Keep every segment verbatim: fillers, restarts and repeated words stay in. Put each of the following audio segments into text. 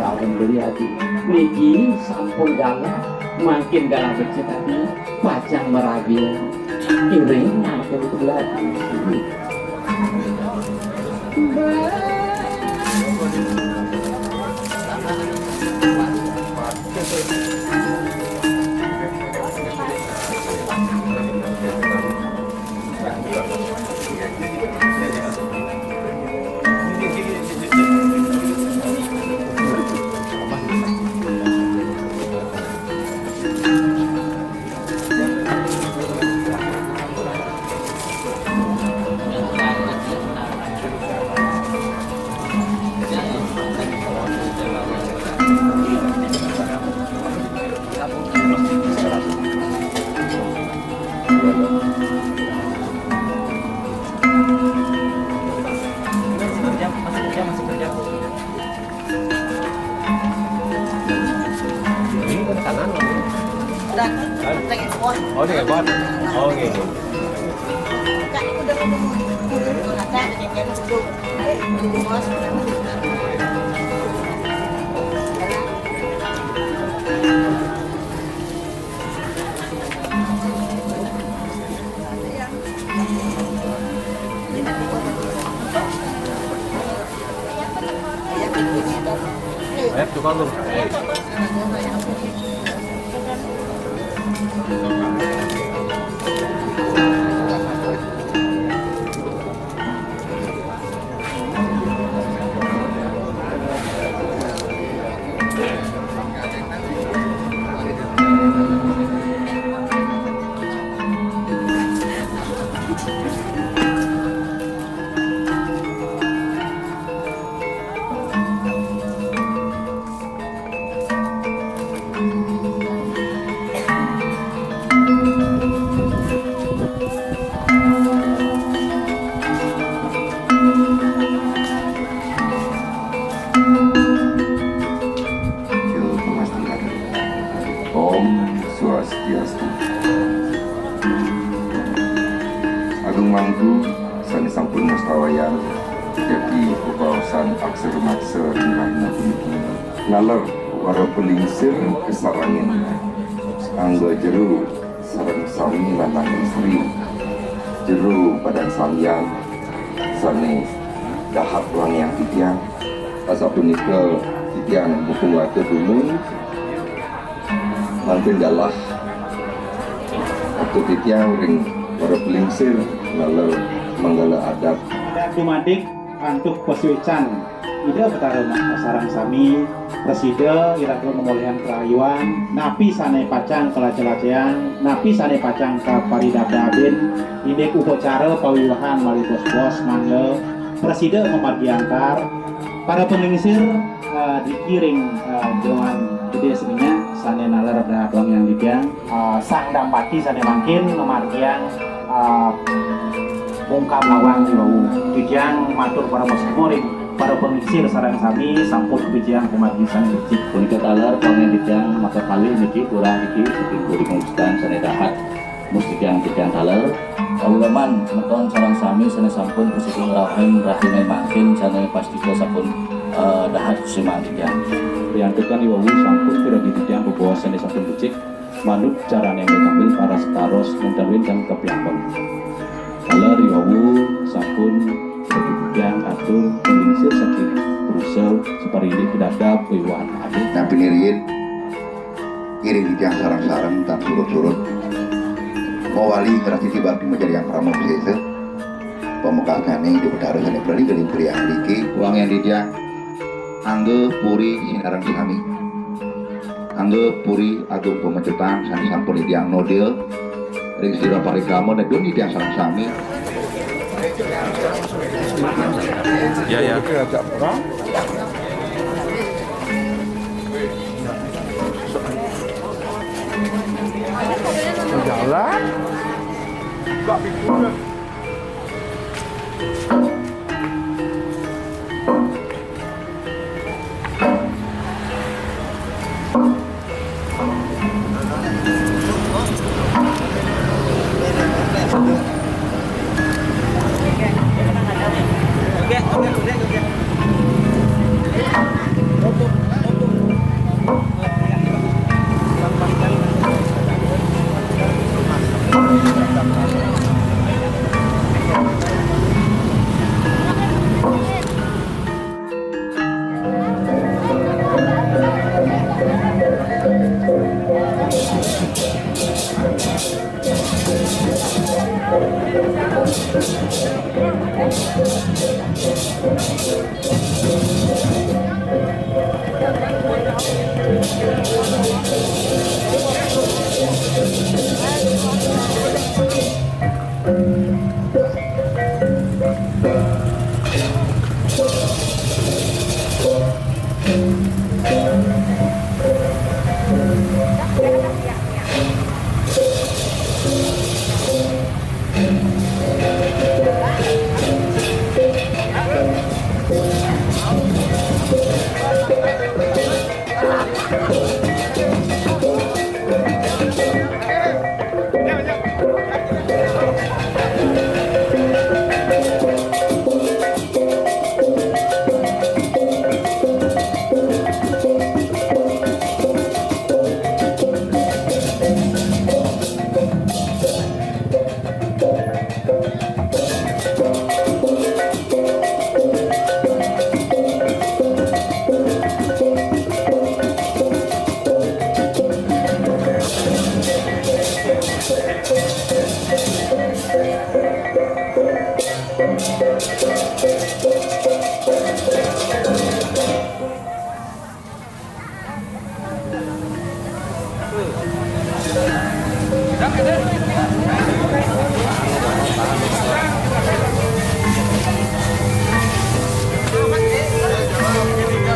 Alhamdulillah, Haji. Niki sampun galah, makin galah becik, Haji. Pacang marabi. Iring makin tular. Ini kan tangan, Bang. Udah, lagi kuat. Oh, dia hebat. Oh, gitu. Kak, udah ngomong. Ada yang duduk. Ayo, duduk, Bos. Ayo, tukang tuh. Om Swastiastu. Agung Mangku, sané sampun ngastawayan jagi bebaosan aksara maksara ring rahina puniki. Naler wara palingsir kasarengin angga jero sareng sami lanang istri, jero padan samian sané dahat wangiang titiang. Asapunika titiang mutung watur dumun, mangkin galah atur titiang ring para palingsir naler manggala adat. Dumadik antuk pasuécan Ida Betara sareng sami prasida iraga ngamolihang karahayuan, napi sané pacang kalacé-lacéang, napi sané pacang kaparidabdabin, indik upacara pawiwahan malih bos-bos mangda prasida mamargi antar. Para panglingsir, eh, driki ring, eh, jeroan Gedé Seminyak sané naler dahat wangiang titiang. Eh, Sang Dampati sané mangkin ngamargiang, eh, ungkap lawang ri wau. Titiang matur parama sukma ring para panglingsir sareng sami sampun kapamargiang pamargi sané becik. Punika taler pangén titiang makakalih niki, kurang niki saking puri pangustan sané dahat mustikang titiang taler. Kawula man semeton sareng sami sané sampun prasida ngrauhin rahina mangkin sané pastika sampun, eh, dahat semantikan. Riantukan ri wau sampun piragi titiang bebaos sané sampun becik, manut carané ngambil paras taros nénten wénten kapiambeng. Kala ri wau sampun piragi titiang atur panglingsir saking Brussel saparindik pidabdab wiwahan adik. Napi niriin, iring titiang sareng-sareng tan surut-surut mawali ngrastiti bakti majadiang parama wisésa. Pamekasnyané Ida Betara sané prali gali priang niki. Wangiang titiang angga puri sinareng sami. Angga puri agung pamecutan sané sampun titiang noda ring sira parikrama, nedun titiang sareng sami. Ya, ya. Oke, agak kurang. Lah, gak pikir.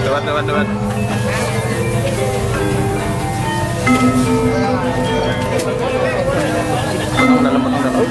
Dewan, dewan, dewan. Potong dalam, potong dalam.